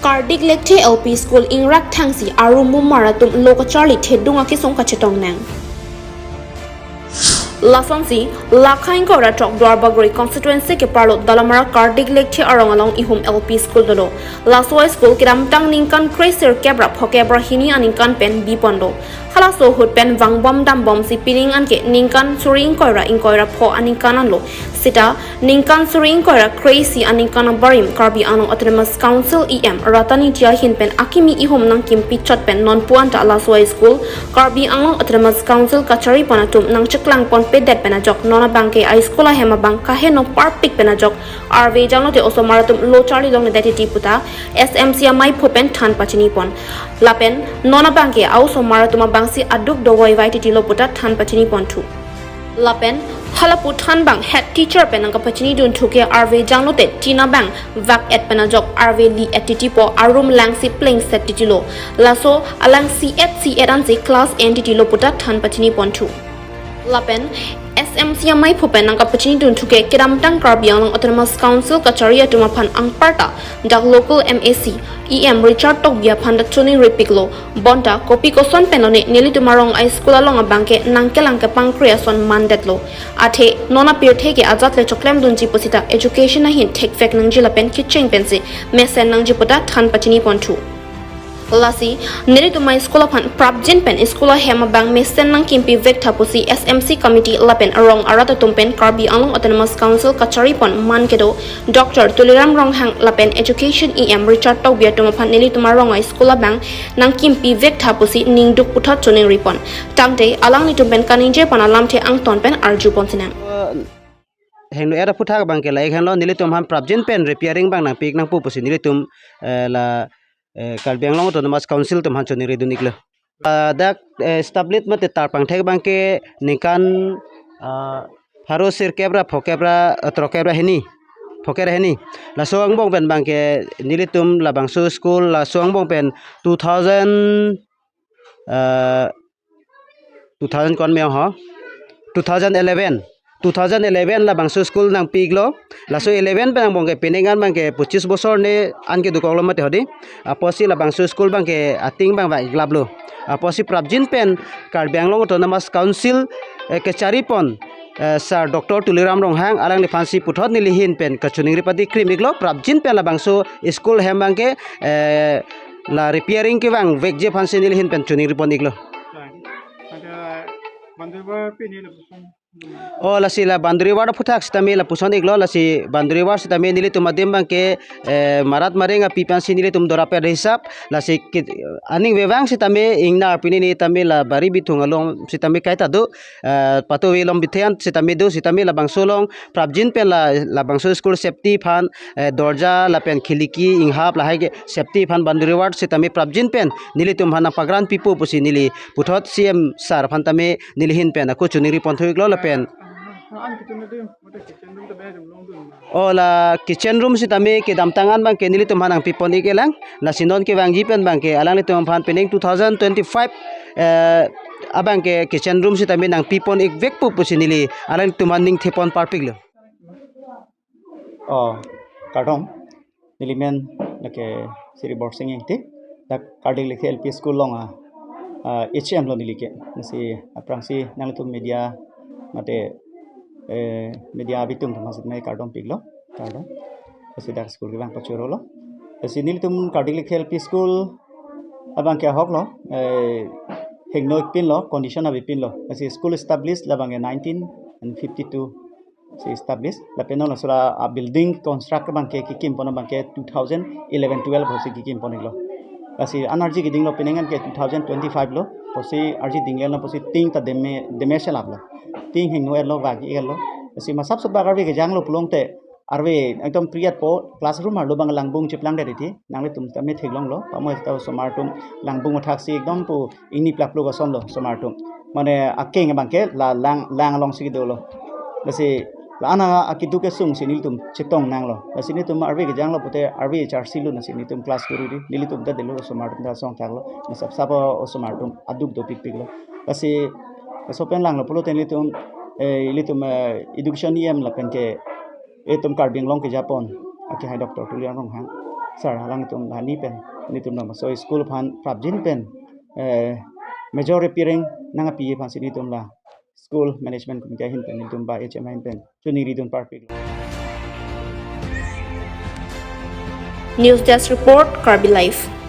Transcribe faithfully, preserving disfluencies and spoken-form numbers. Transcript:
Kardik Lekthe L P School ingrak thangsi arum mumar atum lo kacharli thedung akesung kachetong nang. Lasonsi, lakha ingkoi ra throk Duarbagori constituency keparlo Dalamara Kardik Lekthe arong along ihum L P School dolo. Laso a-school kedamtang ningkan kre sirkep ra phokep ra hini aningkan pen bipon do. Halaso ahut pen vangbom dambomsi pining anke ningkan suri ingkoi ra ingkoi ra pho aningkan anlo. Sita, ningkan suri ingkoi ra kre isi aningkan abarim Karbi Anglong Autonomous Council E M Ratan Ingti ahin pen akimi ihum nangkimpi chot pen nonpu anta laso a-school Karbi Anglong Autonomous Council kacharipon atum nangcheklang ponpedet pen ajok non abangke a-school ahem abang kaheno parpik pen ajok arve janglote osomar atum lo charli longledet titi puta S M C amaiphu pen than pachinipon. Lapen non abangke a-osomar atum abangsi aduk dovoivai titilo puta than pachinipon thu. Lapen halapu than abang head teacher pen nangkapachini dunthu ke arve janglote tin abang vak et pen ajok arve li et titipo arum langsi plengset titilo. Laso alang si et si et ansi class en titilo puta than pachinipon thu. Lapen S M C amaiphu pen nangkapachini dunthu ke kedamtang Karbi Anglong Autonomous Council kachari atum aphan anparta dak local M A C E M Richard Tokbi aphan ta choningripiklo. Bonta kopi koson pen lone nelitum arong a-school along abangke nangkelang kepangkre ason mandetlo. Athe non apirthe ke ajat le choklem dunji pusita education ahin thekvek nangji lapen kecheng pensi mesen nangji puta than pachinipon thu. Lasi, nelitum a-school aphan prapjin pen school ahem abang mesen nangkimpi vek tha pusi S M C committee lapen arong arat atum pen Karbi Anglong Autonomous Council kacharipon man kedo Doctor Tuliram Ronghang lapen Education E M Richard Tokbi atum aphan nelitum arong a-school abang nangkimpi vek tha pusi ningduk puthot choningripon. Tangte, alanglitum pen kaningjepon alamthe angton pen arjupon sinang. Hengno era aphuthak abangke la-ik henlo, nelitum aphan prapjin pen repairing abang nangpik nangpo pusi nelitum, eh, la, eh, Karbi Anglong Autonomous Council atum aphan choningri dun-iklo. Ah, dak, eh, establish mate tarpangthek abangke ningkan, ah, pharo sirkep ra phokep ra, eh, throkep ra hini. Phokep ra hini. Laso angbong pen abangke nelitum labangso school laso angbong pen two thousand, ah, two thousand kon me ho? Two thousand eleven. Two thousand eleven labangso school nangpi-iklo. Laso eleven pen angbong ke pining an abangke pochis bosor ne an kedukoklo mate hodi. Apotsi labangso school abangke ating abang vak-iklaplo. Apotsi prapjin pen Karbi Anglong Autonomous Council, eh, kacharipon, eh, Sir Doctor Tuliram Ronghang alangliphansi puthot neli ahin pen kachoningri pati krim-iklo. Prapjin pen labangso school ahem abangke, eh, la repairing kevang vekji aphansi neli ahin pen choningripon-iklo. Ada bandar pini lapuson. Oh, lasi la boundary wall aphuthak sitame lapuson-iklo, lasi boundary wall sitame nelitum adim abangke, eh, marat mareng api aphansi nelitum dora pet hisap, lasi kit-, aning vevang sitame ingnar pini ni tame la bari bithung along sitame kaita do, eh, patu velom bithe an sitame do, sitame labangso along prapjin pen la, labangso school safety aphan, eh, dorja lapen khiliki inghap lahai ke safety aphan boundary wall sitame prapjin pen nelitum aphan nangpagran pipo pusi neli puthot C M sir aphan tame neli ahin pen ako choningri ponthu-iklo lapen. An kitum na dei, mate kitchen room ta bang long dun. Oh, la kitchen room sitame kedamtang an abangke nelitum aphan nangpipon-ik elang. Lasi non kevangji pen abangke alanglitum aphan pining two thousand twenty-five, eh, abangke kitchen room sitame nangpipon-ik vekpo pusi neli alanglitum aphan ning thepon parpiklo. Oh, kardom. Neli men lake Sri Borsing Ingti, dak Kardik Lekthe L P School along a, ah, H M lo neli ke. Lasi aphrangsi nanglitum media mate, eh, media abitung atum aphansi neli kardom piklo, kardom. Lasi dak school kevang pachorolo. Lasi nelitum Kardik Lekthe L P School abangke ahoklo, eh, hengno-ik pinlo, condition abi pinlo. Lasi school established labangke nineteen fifty-two si establish. Lapen non laso la, ah, building construct abangke kekim pon abangke two thousand eleven twelve pusi kekim pon-iklo. Lasi an arji kedinglo pining an ke two thousand twenty-five lo. Pusi arji dinglen lo pusi tin ta deme, deme selaplo. Tin hengno-etlo, vak-iklo. Lasi masap sop bak arve kejanglo pulote arve ekdom priyat po classroom arlo abang langbung cheplangdet titi. Nanglitum tame theklonglo. Pamo ta osomar atum langbung athaksi ekdom pu ingni plak pluk ason lo osomar atum. Mane akeng abangke la lang, lang alongsi kedolo. Lasi la-an akeduk kesung si nelitum chetong nanglo. Lasi nelitum arve kejanglo pute arve charsi lo, lasi nelitum class kuru di. Nelitum ta delo osomar atum ta songthaklo. Masap sap osomar atum aduk dopikpiklo. Lasi laso pen langlo pulote nelitum, eh, nelitum, eh, education E M lapen ke itum Karbi Anglong kejapon akehai Doctor Tuliram Ronghang. Sir, alangtum la ni pen, nelitum labangso school aphan prapjin pen, eh, major appearing nangpi aphan si nelitum la school management committee ahin pen, nelitum ba H M ahin pen choningridun parpik. News Desk Report, Karbi Live.